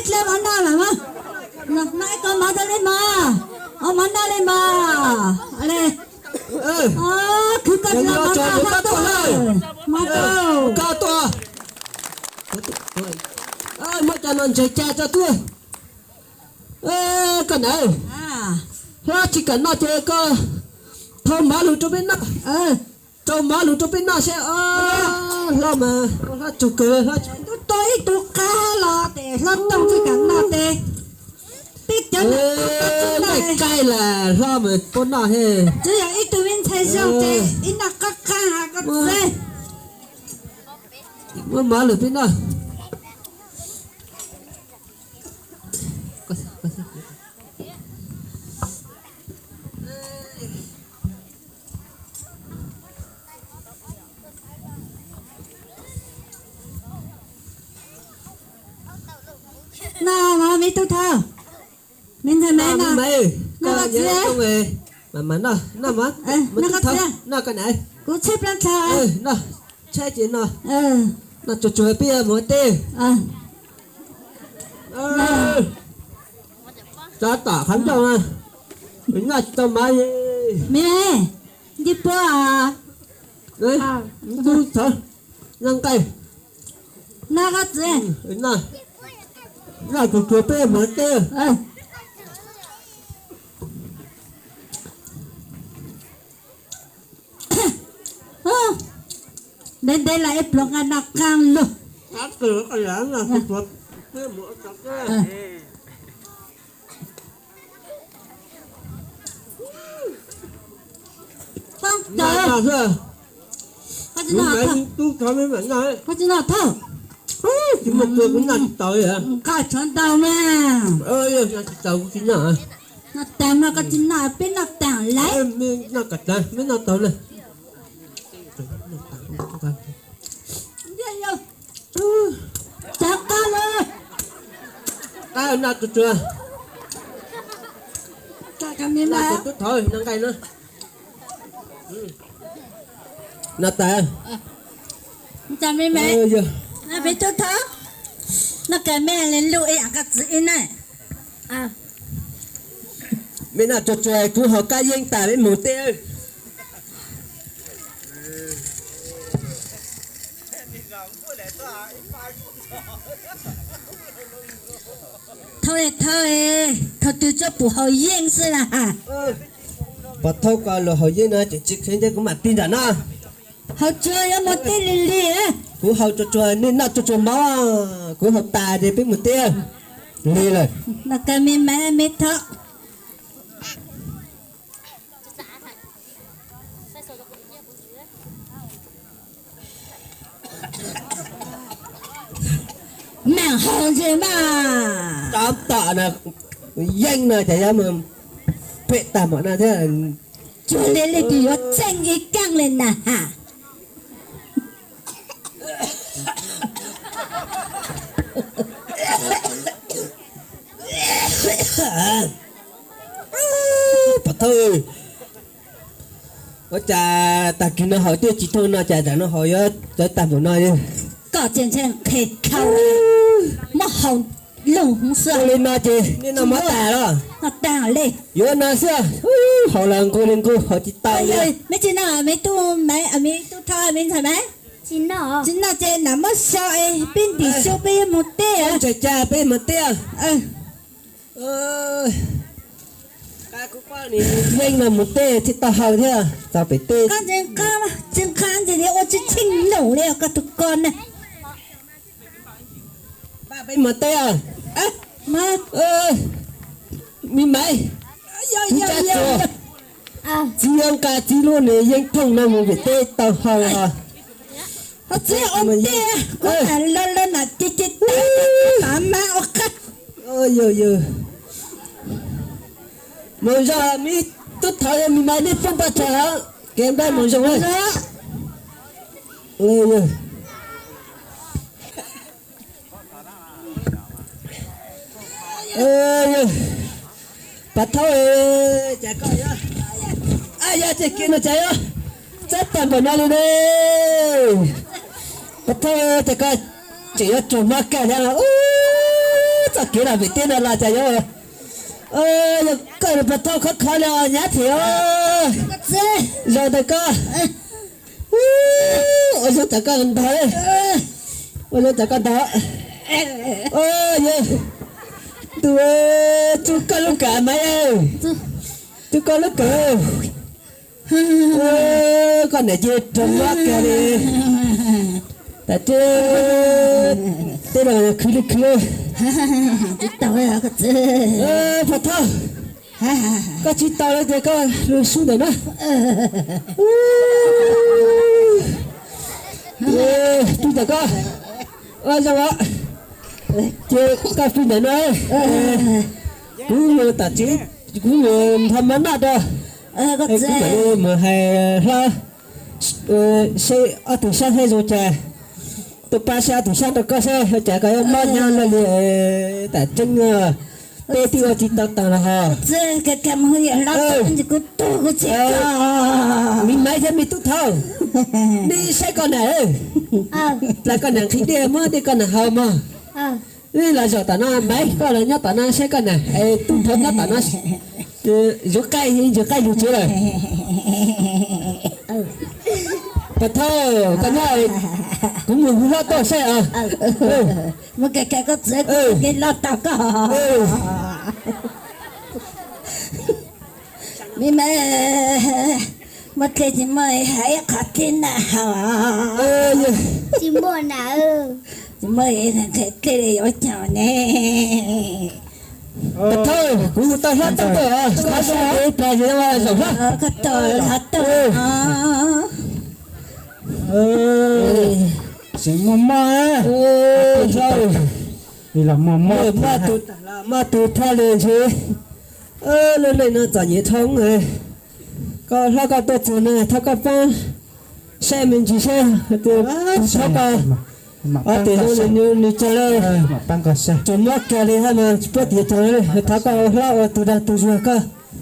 Dlej mov noj lawm mas. Noj ib ko mov rau dlej mov. Ua mov noj dlej mov. Khwv koj tsis los mov noj, mov tau. Muab cov no ntses ca tso tuaj. Koj na, hlob tsis kam noj ces koj thau mov lug rau peb noj. Rau mov lug rau peb noj seb. Hlob mas hlob tsug kawg, hlob tsis tau ib tug qab los ces hlob tooj tsis kam noj ces peb cov noj qaij las hlob mas puab noj he. Tsuas yog ib tug me ntxhais zoo ces ib noj qab qab has koj txiv. Muab mov lug peb noj. Noj mov me tub thawj, me ntxhais me na, noj koj txiv. Mas mas noj, noj mov, noj koj na, kuv tshaib plab dlhau. Tshaib ces noj, noj tsuag tsuag peb yuav mus teb. Tso tom qhov ncauj, noj tsis tau mov. Me, ncej puab, noj nqaij, noj koj txiv, noj tsuag tsuag peb mus teb. Ntev ntev los ib pluag nqa noj qab lug. Koj tsis noj thauj, koj tsis noj thauj. Tsis muaj tua kuv noj tsis tau li. Nqaj tshuav ntau mas. Noj tsis tau kuv tsis noj. Noj tag mas koj tsis noj peb noj tag lawm. Noj kom tag, peb noj tau na. Tov qab lawm. Qab noj tsuag tsuag. Noj tsuag tub thov noj nqaij na. Noj tas. Peb tub thov, noj kas me le lug ib yam koj txiv ib na. Me noj tsuag tsuag kuv haus kab yeeb tas peb mus teb. Thauj le thauj, thaum twg tsuas pum haus yeeb xwb na has. Pov Thauj koj lug haus yeeb no tseem tsis kheev ces kuv mam tig nram no. Haus tsuag yuav mus teb lig lig. Kuv haus tsuag tsuag, nej noj tsuag tsuag mov, kuv haus tas ces peb mus teb lig lawm. Noj kas me mas me thov. Mam haus ntses mas. Tov tom no, yeeb no cas yuav mus phem tag npaum no thiab. Tsuag li leej twg yuav txeeb ib kaaj li na has. Pov Thauj, ua cas tag kis no haus twb tsis thooj no cas tam no haus yuav tawv tag npaum no. Koj tseem ntshai qhe dhau, muab haus lug hwv xwb. Ua li no ces nej noj mov tas los? Noj tas li. Yuav no xwb, haus los nqus li nqus haus tsis tau li. Me tsis noj, me tub, me tub thov me ntxhais mas. Tsis noj ces nam muab sau es peb ntim su peb yuav mus teb. Ntshai cas peb mus teb. Qab kuv pab ni yeeb no mus teb thiaj tau haus thiab txog pem teb. Tsis nqa ntses li ua tsis tsheej num li koj tus ko na. Pab peb mus teb. Me Maiv, txiv yuav nqa txiv lub niag yeeb thooj no mus pem teb tau haus os. Txiv ua teb kuv tas lo lo na ces ces tas tas mas ua qab. Mus zoo me tub thov me Maiv, nej phooj paj tshawg kev nplaj mus zoo. Pov Thauj, cas koj yuav, yog txij kiag no cas yuav txawv tag npaum no li ne? Pov Thauj, cas koj tseem yuav tsuag hmab kaj thiab os? Kev los vim tiab no los cas yuav, yog koj Pov Thoj khov kho li nyab thiab. Zaum ntawm koj, ua zoo txawm koj ntog, ua zoo txawm koj ntog. Yog, tus, tsuj koj lub kawm Maiv, tsuj koj lub kawm. Koj niam ces rog mob kawg li. Tam teb, teb los khwv li khwv. Pov Thoj, koj tsis tau lawm tias koj lug sub ntawm no. Pw ntawm koj, zoo, ces koj pw ntawm no. Kuv mus tom tsev, kuv mus nrho mov noj rau, kuv mam li mus hais hlob seb ob tug sab seb zoo cas. Tuaj pab seb ob tug sab rau koj seb ua cas koj yuav mob nyob luaj li. Tam tseeb, peb twb ua tsis tau tas los hos. Me Maiv thiab me Tub Thauj, nej saib koj na, dlav koj nam nqhis dej muab dej koj nam haus mog. Los zaum tom no, Maiv koj los nyob tom no saib koj na, es Tub Thauj nyob tom no, yuav qaij, yuav qaij lug tsev lawm. Pov Thoj, koj nyob, kuv mus hu hlob tuaj saib os. Me Maiv, muaj dlej tsis muaj hais ib qho dlej na haus. Tsis muaj na, tsis muaj dlej yuav caum ne. Pov Thoj, kuv hu tau hlob tuaj, hlob tuaj, zaum hlob. Koj tuaj, hlob tuaj. Tsis muaj mob, hlob, mob tus, mob tus thaj li ntshe. Lub neej no txom nyem dhau. Koj hlob koj tuaj txog no thov koj pab saib me ntsis seb tus Tub Thauj koj ob tug no nws cas li, txom mob kawg li hab mas tsis paub tias cas li. Thov koj hlob ua tus dag tus zuag koj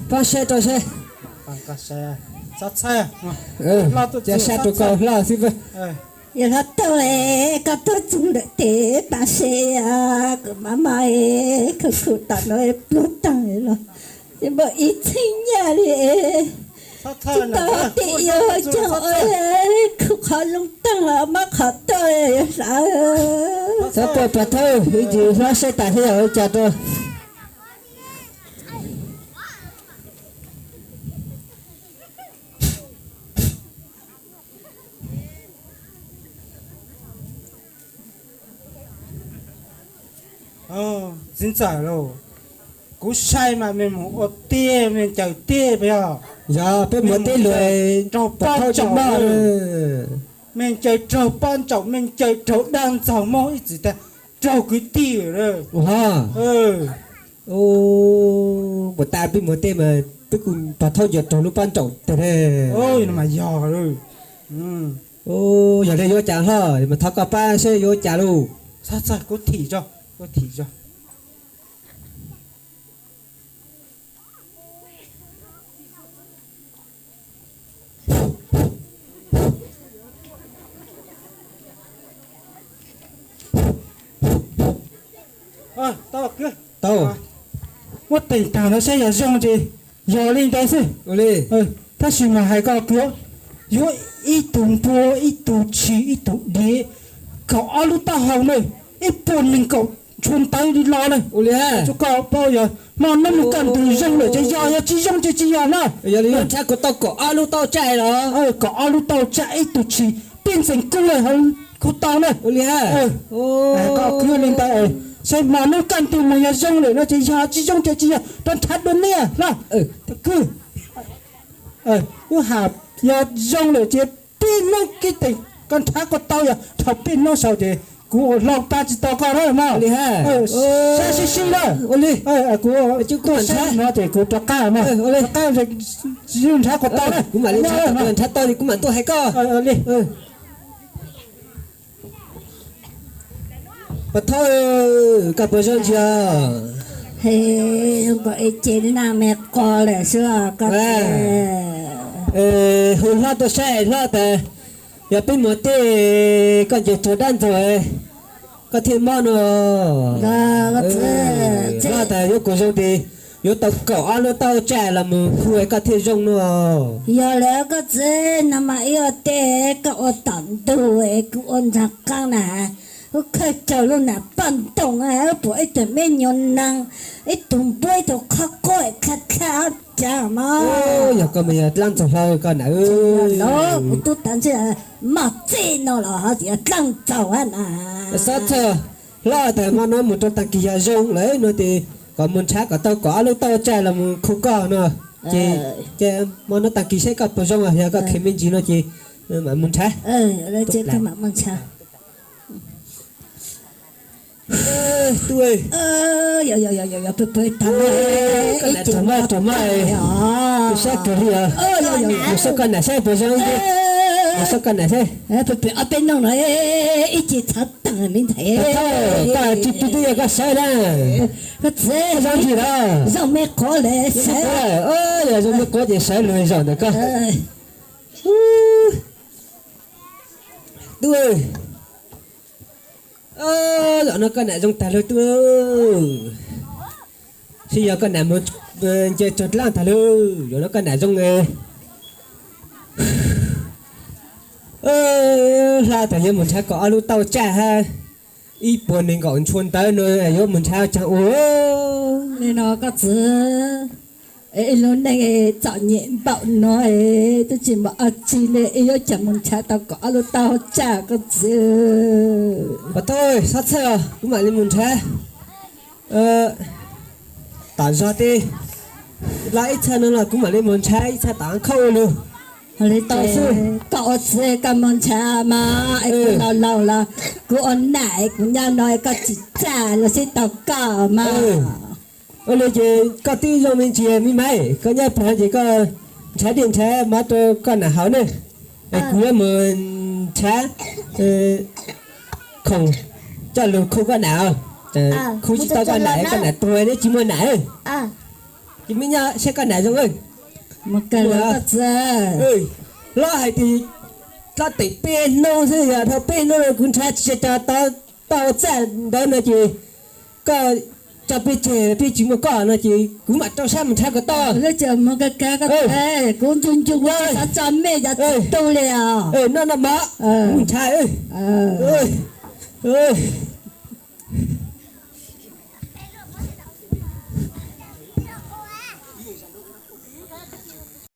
pab saib rau seb. Saib rau koj hlob xwb. Yog hlob tuaj, koj tuaj txog ntawm tes pab seb, kuv maj maj khaws khaws tom no pluag taag los tsis muaj ib txheej nyaj li. Tsis tau tim yuav caum, khaws qhov zoo taag los mab qhov tuaj, yog hlob. Txhob quaj Pov Thoj, ib ntsis hlob saib tas thiab yog ua cas rau. Txiv ntxawm lauj, kuv saib mas mej mus ua tiag, mej ncaws tiag yog. Yog peb mus ua tiag lug raug Pov Thoj tsaum maj. Mej ncaws raug pob ntsaum, mej ncaws raug dab ntxaug, mob ib txwm tag raug kwv tij. Puas tas peb mus ua tiag mas peb kuj Pov Thoj ncaws raug lub pob ntsaum tag ne. Yog li yuav cas hlob, mas thov koj pab seb yuav cas lauj. Kuv thim zog, kuv thim zog. Muab teem taag no saib yog zoo ces yog li ntawd xwb. Tab sis mas hais koj kwv, yuav ib tug npua, ib tug tshis, ib tug diav, kaum ob lub taub hau na, ib puas nees nkaum tshua ntawv li los na. Ua li hab, koj paub yog hmo no mus kaj ntug zoo lawm ces yog, yog tsis zoo ces tsis yog na. Yog li nrhav kuv tau kaum ob lub taub tsaij los, kaum ob lub taub tsaij, ib tug tshis pij ntxeev kub lawm hauv kuv tau na. Ua li hab, koj kwv li ntawd, saib hmo no kaj ntug mus yog zoo lawm no ces yog, tsis zoo ces tsis yog, rov nrhav dua niaj hlob. Kwv, wb has yog zoo lawm ces peb hnub kib teem koj nrhav kuv tau, yog dhau peb hnub sau ces kuv ua hlob pab tsis tau koj na mog. Saib sib sib na. Kuv tuaj saib no ces kuv rov qab mog. Rov qab nrhav kuv tau na. Kuv mam li nrhav tau li kuv mam tuaj hais koj. Pov Thoj, koj puas zoo ntsis? He, zoo nkaus ib ce naj me qo lawm xwb koj. Hu hlob tuaj saib hlob tas, yog peb mus tej koj ncaws raug dab ntxaug, koj thiaj mob no. Hlob tas yuav kom zoo ces yuav tau kaum ob lub tauj tsaj los mus khu koj thiaj zoo no. Yog lawm koj txiv, no mas ib ob teg koj ua tom ntug es kuv ua ntxag qaab na, wb khawb raug lub nam poj ntoo, wb pom ib tug me nyuam nees, ib tug npuab ib tug qhov quav dlha dlha cav mog. Yog koj mas yog dlaab txaug hlo koj nam. Kuv tub tas ntshe maj txij no los ho tias dlaab txaug na. Xob txhawj, hlob tas hmo no mus rau taag kis yog zoo lawm no ces kom mus nrhav kom tau kaum ob lub tauj tsaj los mus khu koj no. Ces, ces hmo no taag kis saib koj puas zoo, yog koj kheev me ntsis no ces mam mus nrhav. Tub, koj nam raug maj raug maj, kuv sab kawg li os. Mus saib koj nam saib puas zoo, mus saib koj nam saib. Ob peb noog no ib ce txhav tag me ntxhais. Koj tsis pw twb yog koj saib na. Koj txiv, zoo ntsis los zoo me quav lawm, yog zoo me quav ces sawv lug zaum ntawm koj. Tub, zaum no koj nam zoo tag lawm tub. Sib yog koj nam mus nce tsaug dlaab tag lawm, zaum no koj nam zoo. Hlob tas yuav mus nrhav kaum ob lub tauj tsaj hab ib puas nees nkaum ntshua ntawv no yuav mus nrhav caag ua. Li no koj txiv, ib lub neej txom nyem npaum no, twb tsis muaj dab tsi li, yuav caag mus nrhav tau kaum ob lub tauj tsaj koj txiv. Pas tau, xob txhawj, kuv mam li mus nrhav. Tom zog tej, los ib txha no los kuv mam li mus nrhav ib txha tom khauj ua lug. Tau xwb, koj ua txiv koj mus nrhav mas es kuv laus laus los kuv ua nam es kuv nyob no koj tsis txaj los sib tau koj mas. Ua li ces koj twb zoo me ntsis me maiv, koj nyob pag ces koj nrhav dej nrhav mov rau koj nam haus ne. Es kuv yuav mus nrhav khoom coj lug khu koj nam. Khu tsis tau koj nam, koj nam tuag neb tsis muaj nam. Ces meb nyob saib koj nam zoo. Hlob hais tias dlaab tes peb hnub xwb, yog dhau peb hnub kuv nrhav tsis tau tauj tsaj ntawd no ces koj tso peb tseg, peb tsis muaj koj no ces kuv mam rau sab mus nrhav kom tau. Kuv ncu ncu xav tso mej yog tug li os. No no mov, kuv mus nrhav.